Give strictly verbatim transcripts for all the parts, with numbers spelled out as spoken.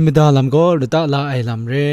Mada lam gaw lata la ai lam re.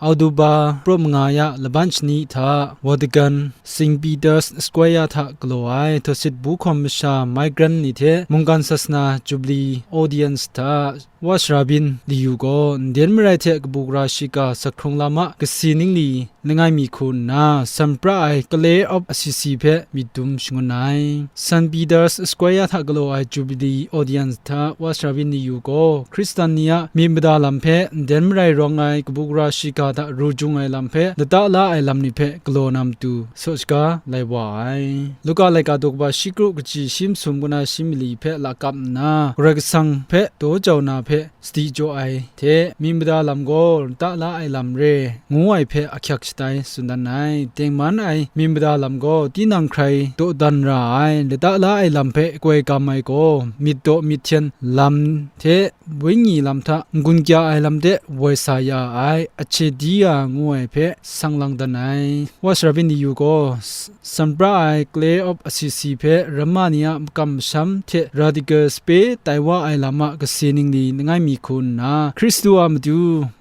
Oktoba pra manga ya laban shani hta Vatican Saint Peter's Square hta galaw ai Dawsit Bu Hkawm Masha Migrant ni hte Mungkan Sasana Jubilee Audience hta Wa Sara Byin Liyu gaw nden marai hte kabu gara shiga sak hkrung lam a kasi ningli langai mi hku nna, san pra ai Clare of Assisi hpe myit dum shangun ai. Saint Peter's Square hta galaw ai Jubilee Audience hta Wa Sara Byin Liyu gaw Hkristan ni a myit mada lam hpe, nden marai rawng ai kabu gara shiga hta ru jung ai lam hpe, lata la ai lam ni hpe galaw na matu saw shaga lai wa ai. Luka laika daw kaba shi kru kaji shi masum kaw na shi mali hpe lakap nna, Karai Kasang hpe daw jau na hpe sadi jaw ai hte, myit mada lam gaw lata la ai lam re, ngu ai hpe ahkyak shatai tsun dan ai. Tengman ai myit mada lam gaw tinang hkrai dawdan ra ai, lata la ai lam hpe koi kam ai gaw, myit daw myit hten lam hte, wenyi lam hta n-gun kya ai lam de woi sa ya ai, ahkye di ya ngu ai hpe sang lang dan ai. Wa Sara Byin Liyu gaw, s-, san pra ai Clare of Assisi hpe ramma ni a makam masham hte radical sape tai wa ai lam a kasi ningli langai mi hku nna, Hkristu a matu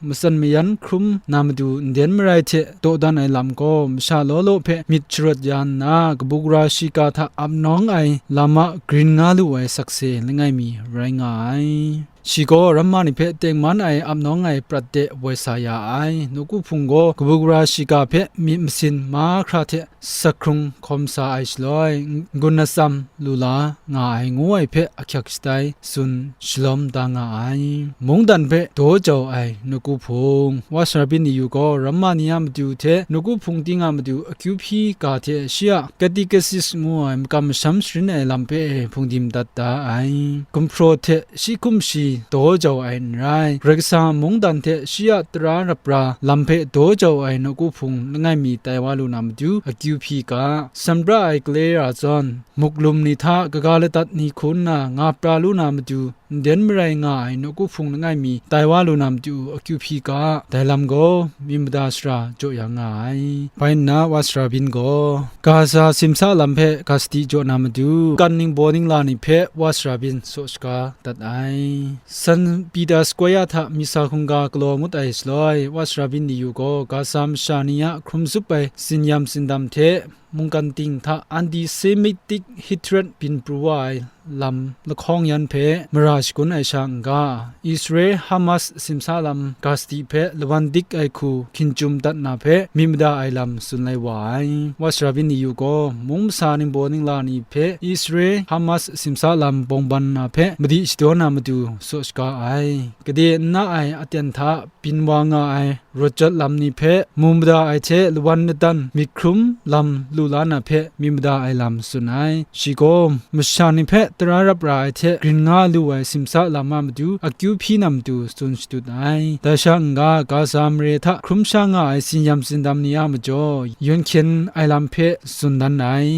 matsan mayan hkrum na matu nden marai hte dawdan ai lam gaw, masha law law hpe myit sharawt ya nna, kabu gara shiga hta ap nawng ai lam a grin nga lu ai sakse langai mi rai nga ai. Shi gaw ramma ni hpe tengman ai ap nawng ai prat de woi sa ya ai. Nawku Hpung gaw kabu gara shiga hpe myit masin mahkra hte sak hkrung hkawm sa ai shaloi, n-, n-gun atsam lu la nga ai ngu ai hpe ahkyak shatai tsun shalawm da nga ai. Mungdan hpe daw jau ai Nawku Hpung, Wa Sara Byin Liyu gaw ramma ni a matu hte Nawku Hpung ting a matu akyu hpyi ga hte shi a Catechist ngu ai makam masham sharin ai lam hpe hpungdim dat da ai. Gumhpraw hte shi hkum shi daw jau ai n rai, Karai Kasang a mungdan hte shi a tara rap ra lam hpe daw jau ai Nawku Hpung langai mi tai wa lu na matu akyu hpyi ga, san pra ai Clare zawn, muk lum ni hta kaga ladat ni hku nna nga pra lu na matu, nden marai nga ai Nawku Hpung langai mi tai wa lu na matu akyu hpyi ga, dai lam gaw myit mada sara jaw ya nga ai. Bai nna Wa Sara Byin gaw Gaza simsa lam hpe ga sadi jaw na matu, kan ningbaw ningla ni hpe Wa Sara Byin saw shaga dat ai. Saint Peter's Square hta misa hkungga galaw ngut ai shaloi, Wa Sara Byin Liyu gaw Gaza masha ni a hkrum zup ai tsinyam tsindam hte mungkan ting hta anti-Semitic hatred byin pru wa ai lam lahkawng yan hpe mara shagun ai sha n-ga, Israel Hamas simsa lam ga sadi hpe lawan dik ai hku hkin chyum dat na hpe myit mada ai lam tsun lai wa ai. Wa Sara Byin Liyu gaw mung masa ningbaw ningla ni hpe Israel Hamas simsa lam bawng ban na hpe madi shadaw na matu saw shaga ai. Gade n na ai aten hta byin wa nga ai rawt jawt lam ni hpe mu mada ai hte lawan ladan myit hkrum lam lu la na hpe myit mada ai lam tsun ai. Shi gaw masha ni hpe tara rap ra ai hte grin nga lu ai simsa lam a matu akyu hpyi na matu tsun shadut ai. Dai sha n-ga, Gaza mare hta hkrum sha nga ai tsinyam tsindam ni a majaw, yawn hkyen ai lam hpe tsun dan ai.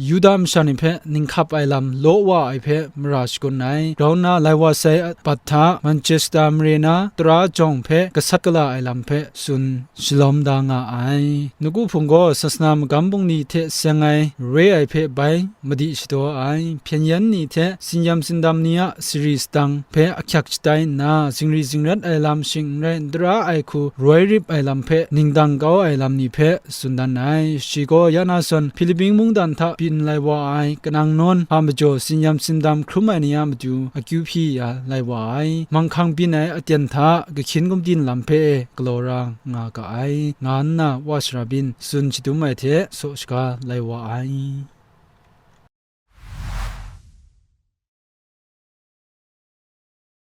Yuda masha ni hpe ninghkap ai lam law wa ai hpe mara shagun ai. Grau nna lai wa sai bat hta Manchester mare na tara jawng hpe gasat gala ai lam hpe tsun shalawm da nga ai. Nawku Hpung gaw sasana magam bungli hte seng ai re ai hpe bai madi shadaw ai. Hpyen yan ni hte tsinyam tsindam ni a sari sadang hpe ahkyak shatai nna, zingri zingrat ai lam shing n rai, n tara ai hku roi rip ai lam hpe ningdang kau ai lam ni hpe tsun dan ai. Shi gaw ya na zawn Hpiliping mungdan hta byin lai wa ai kanang nawn hpa majaw tsinyam tsindam hkrum ai ni a matu akyu hpyi ya lai wa ai. Manghkang byin ai aten hta gahkyin gumdin lam hpe galaw ra nga ga ai, nga nna Wa Sara Byin tsun shadum ai hte saw shaga lai wa ai.